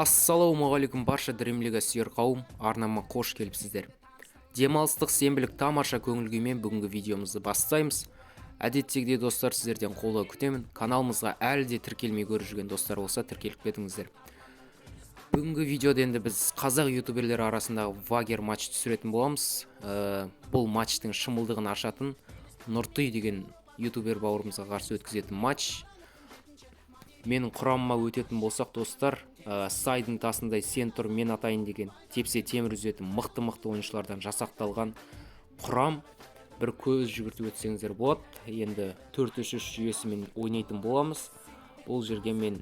Ассалаумағалейкум, барша Dream League сүйер қауым, арнама қош келіпсіздер. Демалыстық сенбілік тамаша көңіл күймен бүгінгі видеомызды бастаймыз. Әдеттегідей, достар, сіздерден қолдау күтемін. Каналымызға әлі де тіркелмей көріп жүрген достар болса, тіркеліп кетіңіздер. Бүгінгі видеода енді біз қазақ ютуберлері арасындағы вагер матч түсіретін боламыз. Бұл матчтың шымылдығын ашатын Нұртый деген ютубер бауырымызға қарсы өткізетін матч. Менің құрамыма өтетін болсақ, достар, сайдың тасындай сен тұр, мен атайын деген, тепсе темір үзетін мықты мықты ойыншылардан жасақталған құрам. Бір көз жүгіртіп өтсеңіздер болады. Енді 4-3-3 жүйесімен ойнайтын боламыз. Бұл жерге мен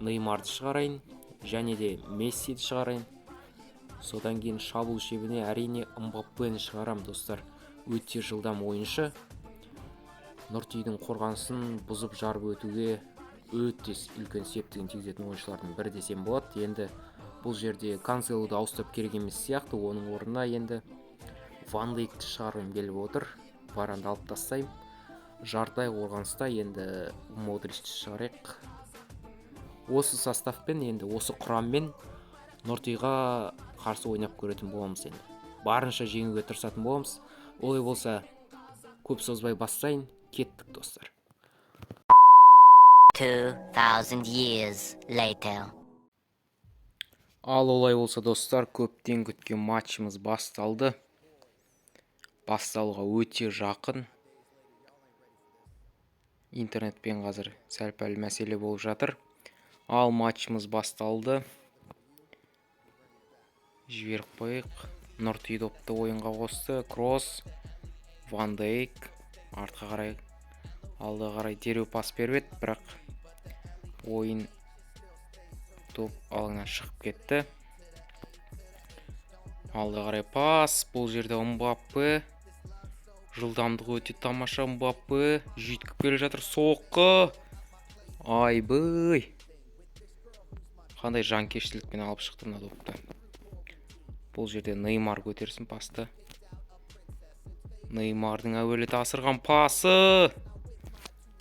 Неймарды шығарайын және де Мессиді шығарайын. Содан кейін шабуыл шебіне, әрине, Мбаппені шығарам, достар. Өте жылдам ойыншы, Нұртидің қорғанысын бұзып жарып өтуге өте үлкен септігін тигізетін ойыншылардың бірі десем болады. Енді бұл жерде Канселуды ауыстырып керек емес сияқты. Оның орнына енді Ван Дейкті шығарғым келіп отыр. Варанды алып тастаймын. Жартылай қорғаныста енді Модричті шығарайық. Осы составпен, енді осы құраммен Нұртиға қарсы ойнап көретін боламыз. Енді барынша жеңуге тырысатын боламыз. Олай болса, көп созбай бастайын. Кеттік, достар. 2,000 years later. Ал олай болса, достар, көптен күткен матчымыз басталды. Басталуға өте жақын. Интернетпен қазір сәл пәл мәселе болып жатыр. Ал матчымыз басталды. Жіберіп қояйық. Нұрти допты ойынға қосты. Кросс, Ван Дейк артқа қарай, алға қарай дереу пас беріп еді, бірақ ойын доп алаңнан шығып кетті. Алға қарай пас. Бұл жерде Мбаппе, жылдамдығы өте тамаша. Мбаппе жүйткіп келе жатыр. Соққы! Айбый, қандай жанкештілікпен алып шықты мына допты! Бұл жерде Неймар көтерсін пасты. Неймардың әуелете асырған пасы,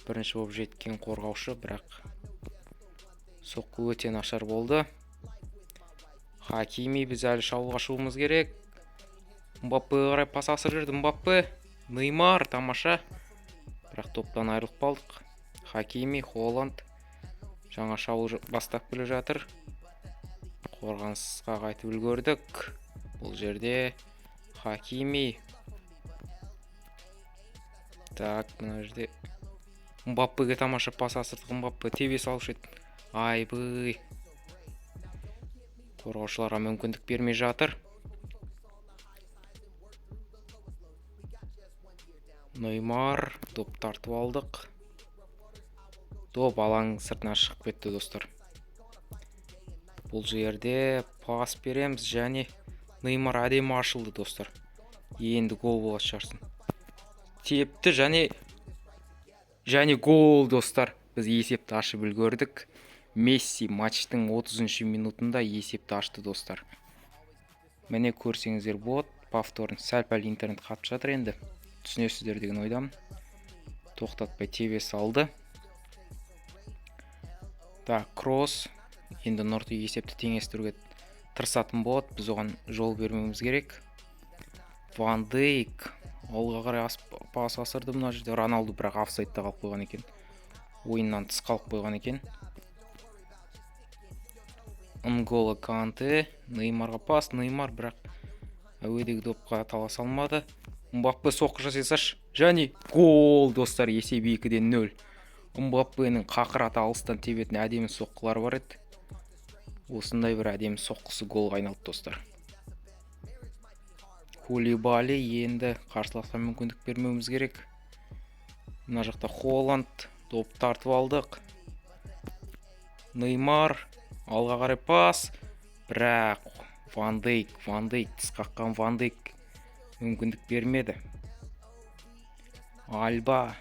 бірінші болып жеткен қорғаушы, бірақ соққы өте нашар болды. Хакими, біз әлі шабуылға шығуымыз керек. Мбаппеге қарай пас асырып жіберді Мбаппе. Неймар, тамаша, бірақ топтан айырылып қалдық. Хакими, Холланд жаңа шабуыл бастап келе жатыр. Қорғанысқа қайтып үлгердік. Бұл жерде Хакими. Так, мына жерде Мбаппеге тамаша пас асырдық. Мбаппе тебе салушы еді. Айбый, қорғаушыларға мүмкіндік бермей жатыр. Неймар, доп тартып алдық. Доп алаң сыртына шығып кетті, достар. Бұл жерде пас береміз және Неймар әдемі ашылды, достар. Енді гол болатын шығарсын. Тепті және гол, достар! Біз есепті ашып үлгердік. Месси матчтың 30 минутында есепті ашты, достар. Міне, көрсеңіздер болады повторын. Сәл пәл интернет қатып жатыр, енді түсінесіздер деген ойдамын. Тоқтатпай тебе салды. Так, кросс. Енді Нұрти есепті теңестіруге тырысатын болады. Біз оған жол бермеуіміз керек. Ван Дейк алға қарай пас асырды. Мына жерде Роналду, бірақ офсайдта қалып қойған екен, ойыннан тыс қалып қойған екен. Нголо Канте, Неймарға пас. Неймар бірақ әуедегі допқа таласа алмады. Мбаппе, соққы жасай салшы! Және гол, достар! Есеп 2-де 0. Мбаппенің қақырата алыстан тебетін әдемі соққылары бар еді. Осындай бір әдемі соққысы голға айналды, достар. Кулибали. Енді қарсыласқа мүмкіндік бермеуіміз керек. Мына жақта Холланд, доп тартып алдық. Неймар, алға қарай пас, бірақ Ван Дейк, Ван Дейк, тыс қаққан Ван Дейк мүмкіндік бермеді. Альба,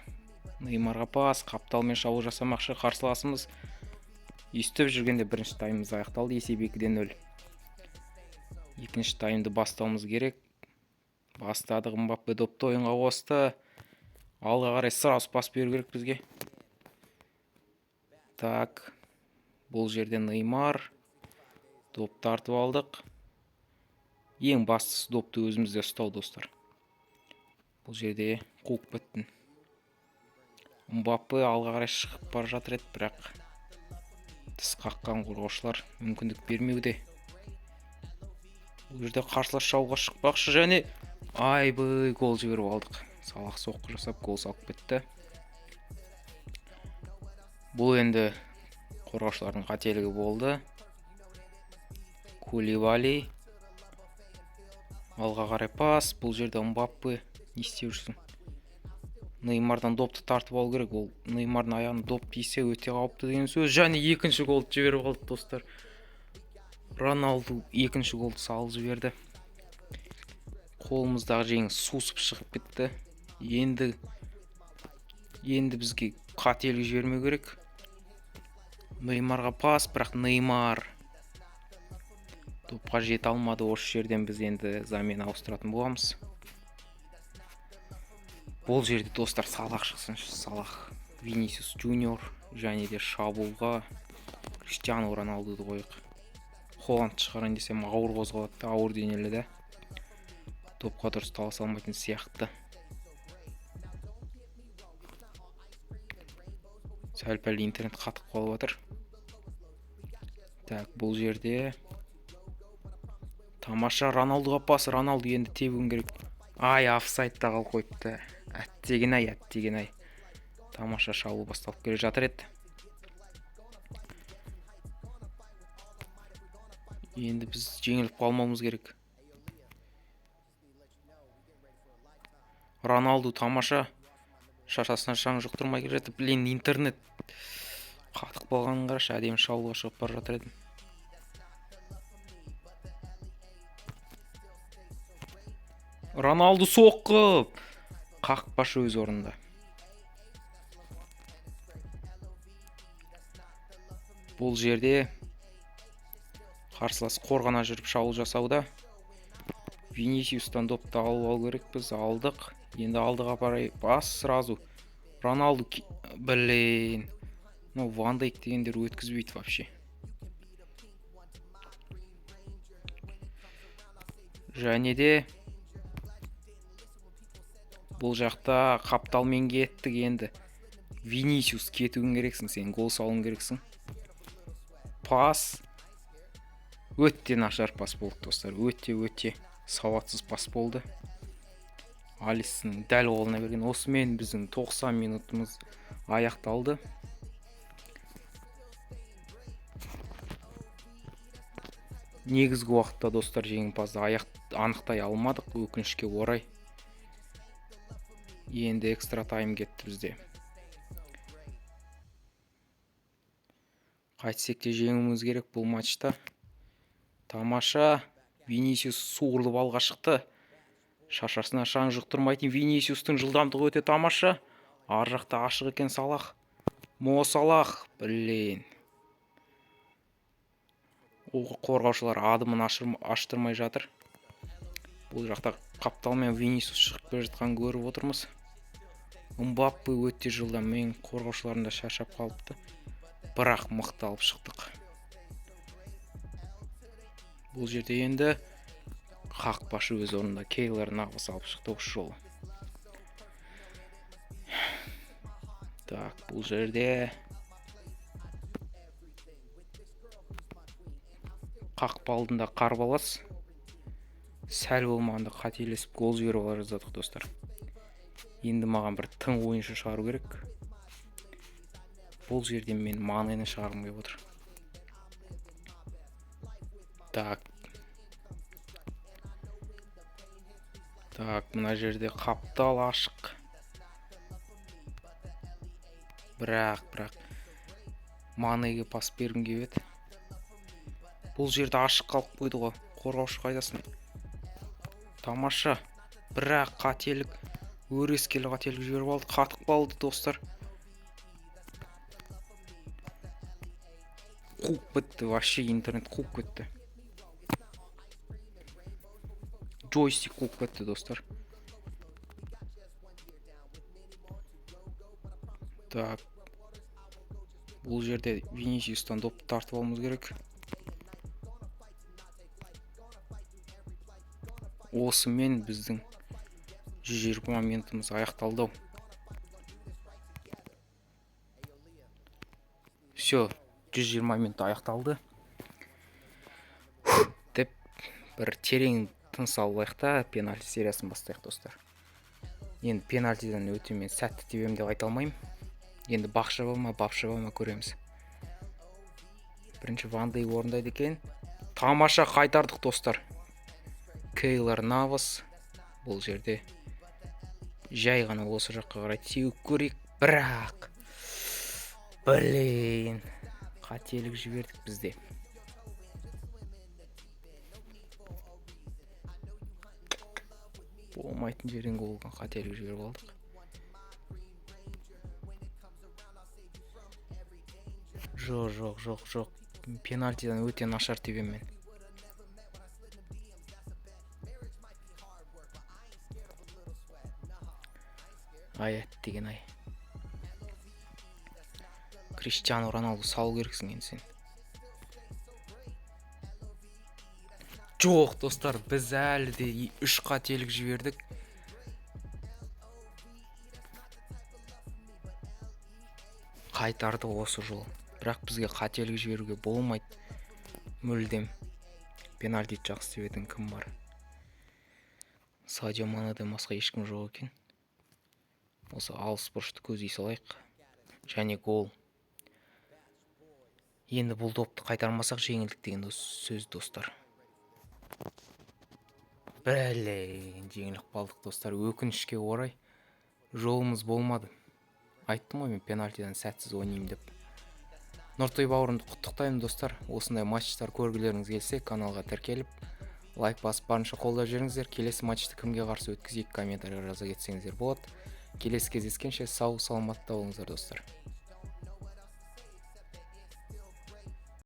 Неймарға пас. Қапталмен шабуыл жасамақшы қарсыласымыз. Өйстіп жүргенде бірінші таймымыз аяқталды. Есеп 2-де 0. Екінші таймды бастауымыз керек. Бастадық. Мбаппе допты ойынға қосты. Алға қарай сразу пас беру керек бізге. Так, бұл жерде Неймар. Доп тартып алдық. Ең бастысы допты өзімізде ұстау, достар. Бұл жерде қуып кеттің. Мбаппе алға қарай шығып бара жатыр еді, бірақ тіс қаққан қорғаушылар мүмкіндік бермеуде. Бұл жерде қарсылас шабуылға шықпақшы және айбай, гол жіберіп алдық. Салах соққы жасап гол салып кетті. Бұл енді қорғаушылардың қателігі болды. Кулибали алға қарай пас. Бұл жерде Мбаппе не істеп жүрсің? Неймардан допты тартып алу керек. Ол Неймардың аяғына доп тисе өте қауіпті деген сөз. Және екінші голды жіберіп алды, достар. Роналду екінші голды салып жіберді. Қолымыздағы жеңіс сусып шығып кетті. Енді бізге қателік жібермеу керек. Неймарға пас, бірақ Неймар допқа жете алмады. Осы жерден біз енді замена ауыстыратын боламыз. Бұл жерде, достар, Салах шықсыншы. Салах, Винисиус Джуниор және де шабуылға Криштиану Роналдуды қойық. Холланд шығарайын десем ауыр қозғалады да, ауыр денелі да. Допқа дұрыс таласа алмайтын сияқты. Сәл-пәл интернет қатып қалып жатыр. Так, бұл жерде тамаша Роналдуға пас. Роналду енді тебуің керек. Ай, офсайдта қалып қойыпты. Әттеген ай, әттеген ай. Тамаша шабуыл басталып келе жатыр еді. Енді біз жеңіліп қалмауымыз керек. Роналду тамаша. Шашасына шаң жұқтырмай келе жатыр. Блин, интернет қатып қалғанын қарашы, әдемі шабуылға шығып бара жатыр едім. Роналду соққы. Қақпашы өз орнында. Бұл жерде қарсылас қорғана жүріп шабуыл жасауда. Винисиустан допты алып алу керекпіз. Алдық. Енді алдыға қарай бас сразу. Роналду блин. Мынау Ван Дейк дегендер өткізбейді вообще. Және де бұл жақта қапталмен кеттік енді. Винисиус, кетуің керексің, сен гол салуың керексің. Пас. Өте нашар пас болды, достар. Өте-өте сауатсыз пас болды. Алисонның дәл қолына берген. Осымен біздің 90 минутымыз аяқталды. Негізгі уақытта, достар, жеңімпазды анықтай алмадық, өкінішке орай. Енді экстра тайм кетті бізде. Қайтсек те жеңуіміз керек бұл матчта. Тамаша, Винисиус суырылып алға шықты. Шашасына шаң жұқтырмайтын Винисиустың жылдамдығы өте тамаша. Ар жақта ашық екен Салах. Мо Салах, блин. О, қорғаушылар адымын аштырмай жатыр. Бұл жақта қапталмен Винисиус шығып келе жатқанын көріп отырмыз. Мбаппе өте жылдам, мен қорғаушыларым да шаршап қалыпты. Бірақ мықты алып шықтық. Бұл жерде енді қақпашы өз орнында Кейлор Навас алып шықты осы жолы. Так, бұл жерде қақпа алдында қарбалас. Сәл болмағанда қателесіп гол жіберіп ала жаздадық, достар. Енді маған бір тың ойыншы шығару керек. Бұл жерден мен Манені шығарғым келіп отыр. Так. Так, мына жерде қаптал ашық. Бірақ Манеге пас бергім келіп еді. Бұл жерде ашық қалып қойды ғой. Қорғаушы қайдасың? Тамаша. Бірақ қателік, өрескел қателік жіберіп алды. Қатып қалды, достар. Қуып бітті, вообще интернет қуып кетті. Джойстик қуып кетті, достар. Так. Бұл жерде Винисиустан допты тартып алуымыз керек. Осымен біздің 120 минутымыз аяқталды. Все, 120 минут аяқталды. Деп бір терең тыныс алайық та, пенальти сериясын бастайық, достар. Енді пенальтиден өте мен сәтті тебемін деп айта алмаймын. Енді бақшаба ма, бапшаба ма көреміз. Бірінші Ван Дейк орындайды екен. Тамаша қайтардық, достар. Кейлор Навас бұл жерде жай ғана осы жаққа қарай теуіп көрейік, бірақ блин, қателік жібердік бізде. Болмайтын жерден голға қателік жіберіп алдық. Жоқ, жоқ, жоқ, жоқ. Пенальтидан өте нашар тебемін мен. Ай, әттеген ай. Криштиану Роналду салу керексің енді сен. Жоқ, достар, біз әлі де 3 қателік жібердік. Қайтарды осы жол. Бірақ бізге қателік жіберуге болмайды. Мүлдем. Пенальти жақсы тебетін кім бар? Садио Манеден басқа ешкім жоқ екен. Осы алыс бұрышты көздей салайық. Және гол. Енді бұл допты қайтармасақ жеңілдік деген сөз, достар. Блин, жеңіліп қалдық, достар. Өкінішке орай жолымыз болмады. Айттым ғой мен пенальтиден сәтсіз ойнаймын деп. Нұртай бауырымды құттықтаймын, достар. Осындай матчтар көргілеріңіз келсе, каналға тіркеліп, лайк басып барынша қолдап жіберіңіздер. Келесі матчты кімге қарсы өткізейік, комментарийға жаза кетсеңіздер болады. Келесі кездескенше сау саламатта болыңыздар, достар.